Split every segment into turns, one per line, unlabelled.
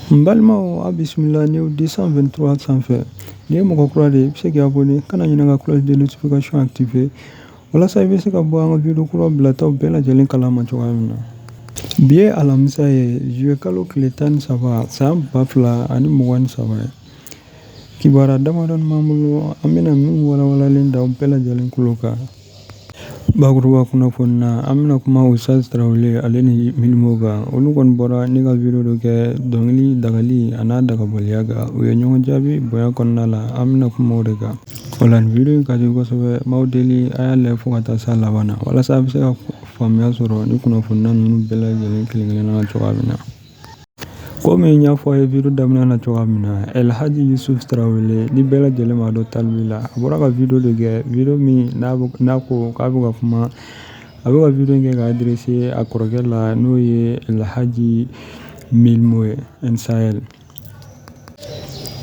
N balimaw, a bisimila New 223 sanfɛ. N'i ye mɔgɔ kura de ye, i bɛ se k'i abonné, kana ɲinɛ ka cloche de notification activer walasa i bɛ se ka bɔ an ka video kura bilataw bɛɛ lajɛlen kalama cogoya min na. Bi ye alamisa ye, juillet kalo tile 13, san 2023 ye. Kibaruya damadɔni b'an bolo, an bɛna min walawalalen da aw bɛɛ lajɛlen tulo kan. Bakuruba kunnafoni na, an bɛna kuma Ustaz Tarawele ale ni Milimo kan. Olu kɔni bɔra ni ka video dɔ kɛ dɔnkili dagali a n'a dagabaliya kan. U ye ɲɔgɔn jaabi bonya kɔnɔna la, an bɛna kuma o de kan. O la nin video in ka di kosɛbɛ, n b'aw deli a y'a lajɛ fo ka taa s'a laban na walasa a bɛ se ka faamuya sɔrɔ ni kunnafoniya ninnu bɛɛ lajɛlen kelen kelenna cogoya min na. Komi n y'a fɔ a ye video daminɛ na cogoya min na, Elhaji Yusuf Tarawele, ni bɛɛ lajɛlen b'a dɔn Talibi la, a bɔra ka video de kɛ, video min n'a ko k'a bɛ ka kuma, a bɛ ka video in kɛ k'a adresser a kɔrɔkɛ la, n'o ye Elhaji Milmo ye N Sahel.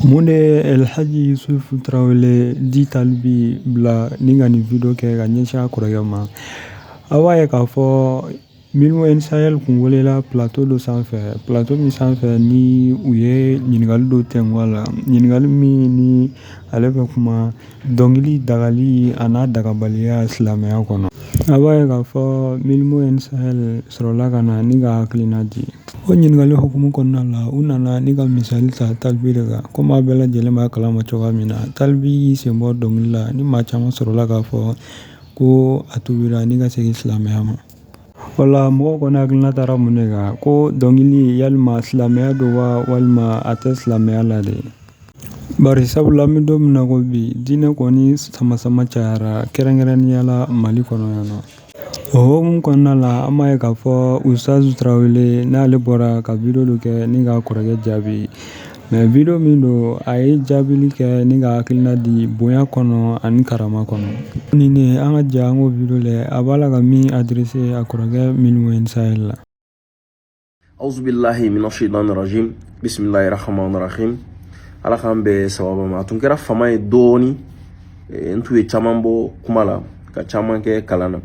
Mun de ye Elhaji Yusuf Tarawele dit Talibi bila ni ka nin video kɛ ka ɲɛsin a kɔrɔkɛ ma? A b'a ye k'a fɔ Milmo N Sahel kun welela plateau dɔ sanfɛ, plateau min sanfɛ ni u ye ɲininkali dɔ tɛnku a la, ɲininkali min ni ale bɛ kuma dɔnkili dagali a n'a dagabaliya silamɛya kɔnɔ. A b'a ye k'a fɔ Milmo N Sahel sɔrɔla ka na ni ka hakilina di. O ɲininkali hukumu kɔnɔna la, u nana ni ka misali ta Talibi de kan. Komi a bɛɛ lajɛlen b'a kalama cogoya min na, Talibi y'i sen bɔ dɔnkili la, ni maa caman sɔrɔla k'a fɔ ko a tubira ni ka segin silamɛya ma. O la mɔgɔw kɔni hakilina taara mun de kan? Ko dɔnkili, yalima silamɛya don wa, walima a tɛ silamɛya la de? Bari sabula an bɛ don min na ko bi, diinɛ kɔni sama sama cayara, kɛrɛnkɛrɛnnenya la Mali kɔnɔ yan nɔ. O hukumu kɔnɔna la, an b'a ye k'a fɔ Ustaz Tarawele n'ale bɔra ka video dɔ kɛ ni k'a kɔrɔkɛ jaabi. Mais video min don, a ye jaabili kɛ ni ka hakilina di bonya kɔnɔ ani karama kɔnɔ. Ni ne an ka jɛ an k'o video lajɛ, a b'a la ka min adresser a kɔrɔkɛ Milmo N Sahel la.
أعوذ بالله من الشيطان الرجيم بسم الله الرحمن الرحيم. Ala k'an bɛɛ sababa ma. A tun kɛra fama ye dɔɔni, n tun ye caman bɔ kuma la ka caman kɛ kalan na,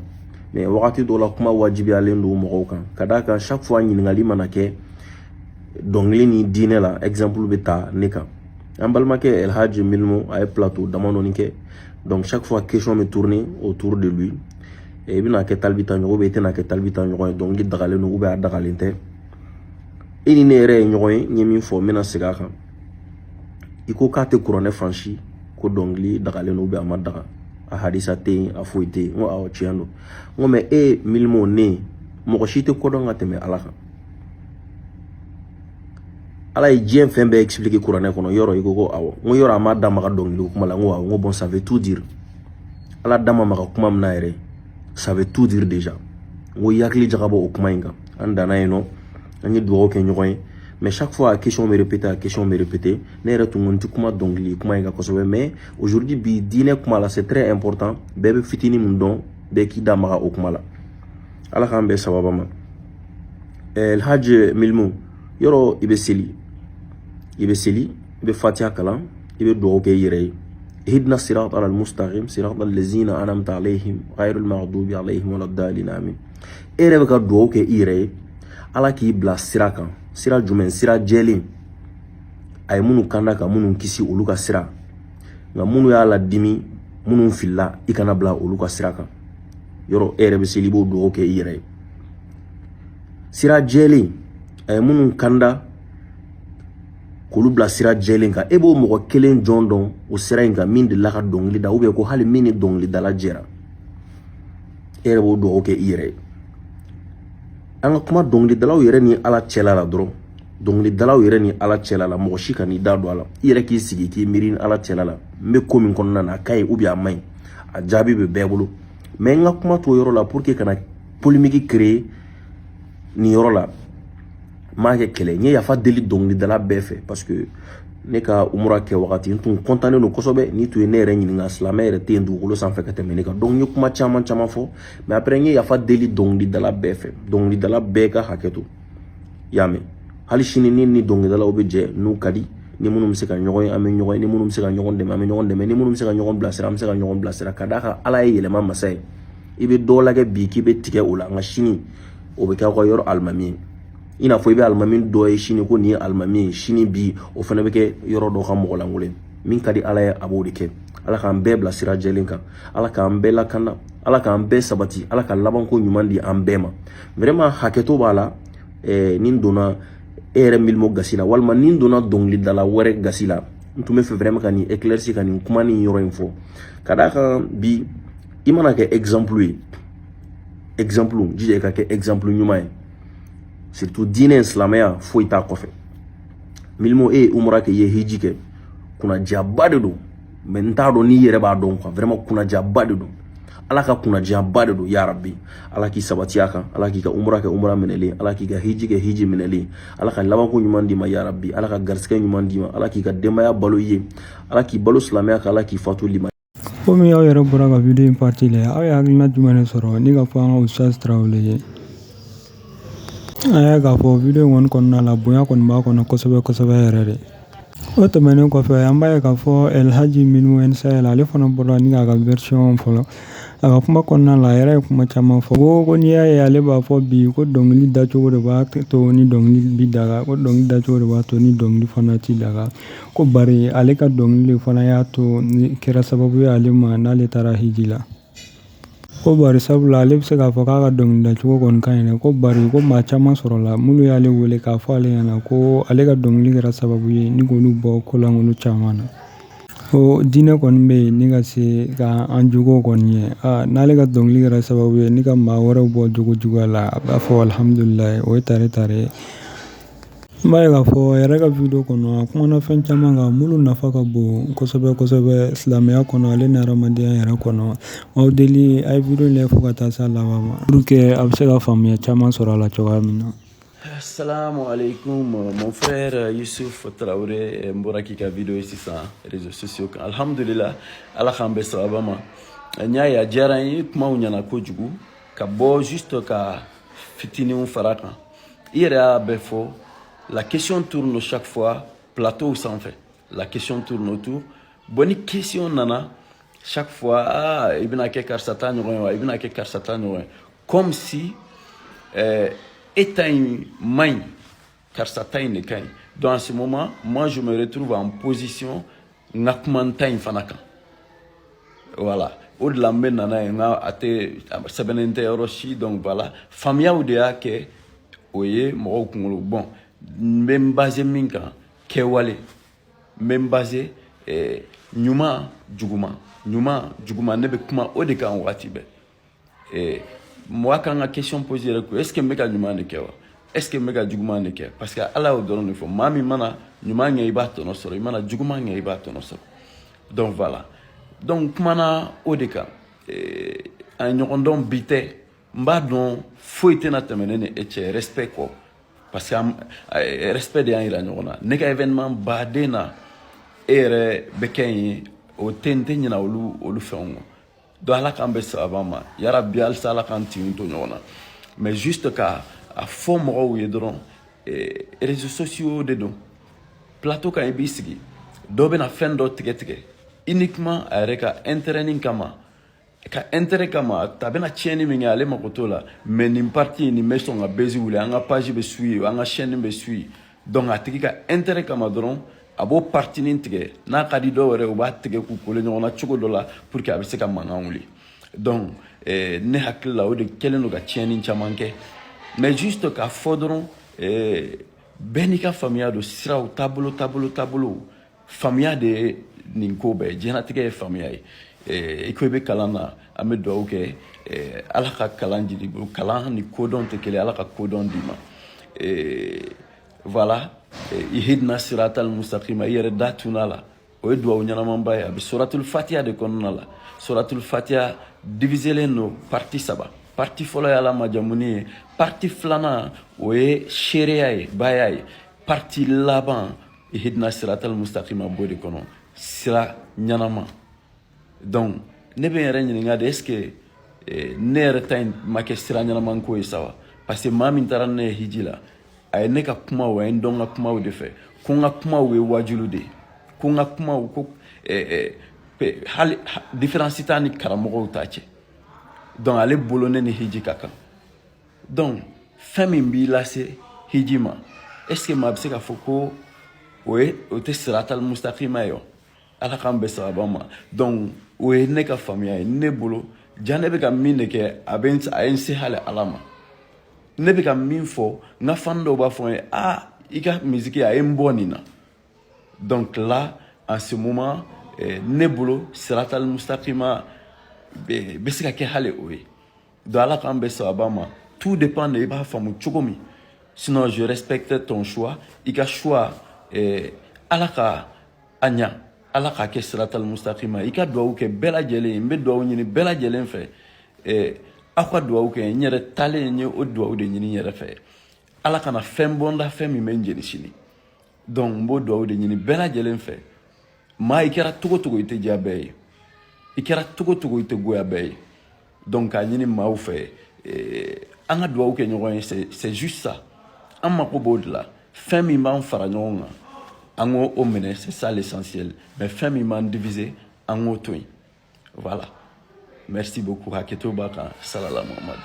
mais wagati dɔw la kuma wajibiyalen don mɔgɔw kan, ka d'a kan chaque fois ɲininkali mana kɛ dɔnkili ni diinɛ la, exemple bɛ ta ne kan. An balimakɛ Elhaji Milmo, a ye plateau damadɔni kɛ, donc chaque fois question bɛ tourner autour de lui: i bɛna kɛ Talibi ta ɲɔgɔn, i tɛna kɛ Talibi ta ɲɔgɔn ye, dɔnkili dagalen don ou bien a dagalen tɛ. E ni ne yɛrɛ ye ɲɔgɔn ye, n ye min fɔ, n bɛna segin a kan. I ko k'a tɛ kuranɛ fan si ko dɔnkili dagalen don ou bien a ma daga, a hadisa tɛ yen, a foyi tɛ yen. N ko awɔ, tiɲɛ don. N ko mais e Milimo, ne mɔgɔ si tɛ kodɔn ka tɛmɛ Ala kan. Ala ye diɲɛ fɛn bɛɛ expliquer kuranɛ kɔnɔ yɔrɔ. I ko ko awɔ. N ko yɔrɔ a ma da maga dɔnkili kuma la? N ko awɔ. N ko bon, ça veut tout dire. Ala da ma maga kuma min na yɛrɛ, ça veut tout dire déjà. N ko i hakili jagabɔ o kuma in kan. An danna yen nɔ, an ye dugawu kɛ ɲɔgɔn ye. Mais chaque fois a question bɛ répéter, a question bɛ répéter. Ne yɛrɛ tun ko n ti kuma dɔnkili kuma in kan kosɛbɛ, mais aujourd'hui bi diinɛ kuma la, c'est très important. Bɛɛ bɛ fitinin min dɔn, bɛɛ k'i da maga o kuma la. Ala k'an bɛn sababa ma. Elhaji Milimo, yɔrɔ i bɛ seli, i bɛ seli, i bɛ fatiha kalan, i bɛ dugawu kɛ i yɛrɛ ye: اهدنا الصراط المستقيم صراط الذين أنعمت عليهم غير المغضوب عليهم ولا الضالين آمين. E yɛrɛ bɛ ka dugawu kɛ i yɛrɛ ye, Ala k'i bila sira kan. Sira jumɛn? Sira jɛlen, a ye minnu kanda ka minnu kisi, olu ka sira. Nka minnu y'a ladimi, minnu filila, i kana bila olu ka sira kan. Yɔrɔ e yɛrɛ bɛ seli, i b'o dugawu kɛ i yɛrɛ ye. Sira jɛlen, a ye minnu kanda k'olu bila sira jɛlen kan, e b'o mɔgɔ kelen jɔn dɔn o sira in kan min delila ka dɔnkili da, ko hali min ni dɔnkilidala jɛra? E yɛrɛ b'o dugawu kɛ i yɛrɛ ye. An ka kuma dɔnkilidalaw yɛrɛ ni Ala cɛla la dɔrɔn, dɔnkilidalaw yɛrɛ ni Ala cɛla la, mɔgɔ si kan'i da don a la. I yɛrɛ k'i sigi k'i miiri ni Ala cɛla la, n bɛ ko min kɔnɔna na, a ka ɲi ou bien a man ɲi, a jaabi bɛ bɛɛ bolo. Mais n ka kuma t'o yɔrɔ la pour que kana polémique créer nin yɔrɔ la. N m'a kɛ kɛlɛ, n ye yafa deli dɔnkilidala bɛɛ fɛ, parce que ne ka umura kɛ wagati, n tun kɔntannen don kosɛbɛ. N'i tun ye ne yɛrɛ ɲininka, silamɛ yɛrɛ tɛ yen dugukolo sanfɛ ka tɛmɛ ne kan. Donc n ye kuma caman caman fɔ, mais après n ye yafa deli dɔnkilidala bɛɛ fɛ, dɔnkilidala bɛɛ ka hakɛ to. I y'a mɛn? Hali sini ni dɔnkilidalaw bɛ jɛ n'u ka di, ni minnu bɛ se ka ɲɔgɔn ye, an bɛ ɲɔgɔn ye. Ni minnu bɛ se ka ɲɔgɔn dɛmɛ, an bɛ ɲɔgɔn dɛmɛ. Ni minnu bɛ se ka ɲɔgɔn bilasira, an bɛ se ka ɲɔgɔn bilasira. Ka d'a kan Ala ye yɛlɛma masa ye. I bɛ dɔ lajɛ bi k'i bɛ tigɛ o la, nka sini o bɛ kɛ aw ka yɔrɔ alimami ye. I n'a fɔ i bɛ alimami dɔ ye sini ko nin ye alimami ye, sini bi o fana bɛ kɛ yɔrɔ dɔ ka mɔgɔ lankolon. Min ka di Ala ye, a b'o de kɛ. Ala k'an bɛɛ bila sira jɛlen kan, Ala k'an bɛɛ lakana, Ala k'an bɛɛ sabati, Ala ka labanko ɲuman di an bɛɛ ma. Vraiment, hakɛto b'a la ni n donna e yɛrɛ Milimo gasi la, walima ni n donna dɔnkilidala wɛrɛ gasi la. N tun bɛ fɛ vraiment ka nin éclairci, ka nin kuma nin yɔrɔ in fɔ, ka d'a kan bi i mana kɛ exemple ye, exemple jija i ka kɛ exemple ɲuman ye, surtout diinɛ silamɛya foyi t'a kɔfɛ. Milimo, e ye umra kɛ, i ye hiji kɛ, kunnajaba de don. Mais n t'a dɔn n'i yɛrɛ b'a dɔn quoi. Vraiment, kunnajaba de don, Ala ka kunnajaba de don. Ya Rabbi, Ala k'i sabati a kan, Ala k'i ka umra kɛ umra minɛlen, Ala k'i ka hiji kɛ hiji minɛlen, Ala ka labanko ɲuman d'i ma. Ya Rabbi, Ala ka garisɛgɛ ɲuman d'i ma, Ala k'i ka denbaya balo i ye, Ala k'i balo silamɛya kan, Ala k'i fatu lima.
Komi aw yɛrɛ bɔra ka vidéo in partie lajɛ, aw ye hakilina jumɛn de sɔrɔ ni ka fɔ an ka Ustaz Tarawele ye? An y'a k'a fɔ vidéo in kɔni kɔnɔna la, bonya kɔni b'a kɔnɔ kosɛbɛ kosɛbɛ yɛrɛ de. O tɛmɛnen kɔfɛ, an b'a ye k'a fɔ Elhaji Milimo Sahel, ale fana bɔra ni k'a ka version fɔlɔ. A ka kuma kɔnɔna la, a yɛrɛ ye kuma caman fɔ ko n'i y'a ye ale b'a fɔ bi ko dɔnkili dacogo de b'a to ni dɔnkili bi daga, ko dɔnkili dacogo de b'a to ni dɔnkili fana ti daga, ko bari ale ka dɔnkili de fana y'a to ni kɛra sababu ye ale ma n'ale taara hiji la. Ko bari sabula ale bɛ se k'a fɔ k'a ka dɔnkili dacogo kɔni ka ɲi dɛ, ko bari ko maa caman sɔrɔla minnu y'ale wele k'a fɔ ale ɲɛna ko ale ka dɔnkili kɛra sababu ye ni k'olu bɔ kolankolon caman na. Ko diinɛ kɔni bɛ yen ni ka se ka an jogo kɔni ye, n'ale ka dɔnkili kɛra sababu ye ni ka maa wɛrɛw bɔ jogo juguya la, a b'a fɔ alihamudulilayi, o ye tare tare ye. N b'a ye k'a fɔ a yɛrɛ ka vidéo kɔnɔ, a kumana fɛn caman kan minnu nafa ka bon kosɛbɛ kosɛbɛ silamɛya kɔnɔ, ale ni hadamadenya yɛrɛ kɔnɔ. Aw deli, a ye vidéo lajɛ fo ka taa se a laban ma pour que a bɛ se ka faamuya caman sɔrɔ a la cogoya min na.
Assalamu alaikum, mon frère Youssouf Traoré. N bɔra k'i ka vidéo sisan réseaux sociaux kan. Alhamdulillah, Ala k'an bɛn sababa ma. N y'a ye, a diyara n ye, kumaw ɲɛna kojugu. Ka bɔ juste ka fitininw fara kan, i yɛrɛ y'a bɛɛ fɔ. La question tourne chaque fois plateau sanfɛ, la question tourne autour. Bon, ni question nana chaque fois, ah, i bɛna kɛ karisa ta ɲɔgɔn ye wa, i bɛna kɛ karisa ta ɲɔgɔn ye, comme si e ta in man ɲi, karisa ta in de ka ɲi. Donc en ce moment, moi, je me retrouve en position n ka kuma n ta in fana kan. Voilà, o de la n bɛ na n'a ye, n ka a tɛ sɛbɛnnen tɛ yɔrɔ si. Donc voilà, faamuyaw de y'a kɛ o ye mɔgɔw kunkolo. Bon, n bɛ n base min kan, kɛwale, n bɛ n base ɲuman juguman, ɲuman juguman, ne bɛ kuma o de kan wagati bɛɛ. Mɔgɔ kan ka question poser yɛrɛ ko: est ce que n bɛ ka ɲuman de kɛ wa, est ce que n bɛ ka juguman de kɛ? Parce que Ala y'o dɔrɔn de fɔ: maa min mana ɲuman kɛ, i b'a tɔnɔ sɔrɔ, i mana juguman kɛ, i b'a tɔnɔ sɔrɔ. Donc voilà, donc kumana o de kan. An ɲɔgɔn dɔn bi tɛ, n b'a dɔn foyi tɛna tɛmɛ ne ni e cɛ respect kɔ, parce que respect de y'an yira ɲɔgɔn na. Ne ka événement baden na, e yɛrɛ bɛ kɛ yen, o tɛ n tɛ ɲina olu fɛnw kɔ. Donc Ala k'an bɛ sababa ma, yarabi, halisa Ala k'an tin to ɲɔgɔn na. Mais juste ka a fɔ mɔgɔw ye dɔrɔn, réseaux sociaux de don, plateau kan i b'i sigi, dɔ bɛna fɛn dɔ tigɛ tigɛ uniquement a yɛrɛ ka intérêt nin kama, ka intérêt kama. A bɛna tiɲɛni min kɛ, ale mako t'o la, mais nin partie nin bɛ sɔn ka buzz wuli, an ka page bɛ suit, an ka chaîne bɛ suit. Donc a tigi ka intérêt kama dɔrɔn, a b'o partie nin tigɛ. N'a ka di dɔw yɛrɛ, u b'a tigɛ k'u kole ɲɔgɔn na cogo dɔ la pour que a bɛ se ka mankan wuli. Donc ne hakili la, o de kɛlen don ka tiɲɛni caman kɛ. Mais juste k'a fɔ dɔrɔn, bɛɛ n'i ka faamuya don, siraw taabolo taabolo taabolo, faamuya de ye nin ko bɛɛ. Diɲɛlatigɛ ye faamuya ye. I ko i bɛ kalan na, an bɛ dugawu kɛ, Ala ka kalan jidi bolo. Kalan ni kodɔn tɛ kelen, Ala ka kodɔn d'i ma. Voilà, ihdina siratal mustaqima, i yɛrɛ da tunna la, o ye dugawu ɲɛnamanba ye. A bɛ suratul fatiha de kɔnɔna la. Suratul fatiha diviselen don partie saba. Partie fɔlɔ ye Ala majamuni ye, partie filanan o ye seereya ye, baya ye, partie laban ihdina siratal mustaqima b'o de kɔnɔ, sira ɲɛnama. Donc ne bɛ n yɛrɛ ɲininka de, est ce que ne yɛrɛ ta in ma kɛ sira ɲɛnaman ko ye sa wa? Parce que maa min taara ne ye hiji la, a ye ne ka kumaw, a ye n dɔn n ka kumaw de fɛ, ko n ka kumaw ye wajulu de ye, ko n ka kumaw ko hali différence t'a ni karamɔgɔw ta cɛ. Donc ale bolo, ne ni hiji ka kan. Donc fɛn min b'i lase hiji ma. Est ce que maa bɛ se k'a fɔ ko o ye o tɛ siratal mustakima ye wa? Ala k'an bɛn sababa ma. Donc o ye ne ka faamuya ye. Ne bolo ja, ne bɛ ka min de kɛ, a bɛ a ye n se hali Ala ma. Ne bɛ ka min fɔ, n ka fan dɔw b'a fɔ n ye: "Aa, i ka musique a ye n bɔ nin na." Donc là, en ce moment, ne bolo siratal mustakima bɛ se ka kɛ hali o ye. Donc Ala k'an bɛn sababa ma. Tout dépend de i b'a faamu cogo min. Sinon, je respecte ton choix, i ka choix. Ala ka a ɲa, Ala k'a kɛ siratal mustakima. I ka duwawu kɛ bɛɛ lajɛlen ye. N bɛ duwawu ɲini bɛɛ lajɛlen fɛ, aw ka duwawu kɛ. N yɛrɛ taalen, n ye o duwawu de ɲini n yɛrɛ fɛ, Ala kana fɛn bɔ n da, fɛn min bɛ n jeni sini. Donc n b'o duwawu de ɲini bɛɛ lajɛlen fɛ. Maa, i kɛra togo togo, i tɛ diya bɛɛ ye. I kɛra togo togo, i tɛ goya bɛɛ ye. Donc k'a ɲini maaw fɛ, an ka duwawu kɛ ɲɔgɔn ye. C'est juste ça, an mako b'o de la. Fɛn min b'an fara ɲɔgɔn kan, an k'o o minɛ, c'est ça l'essentiel. Mais fɛn min b'an diviser, an k'o to yen. Voilà, merci beaucoup. Hakɛto b'a kan. Salala Muhammad.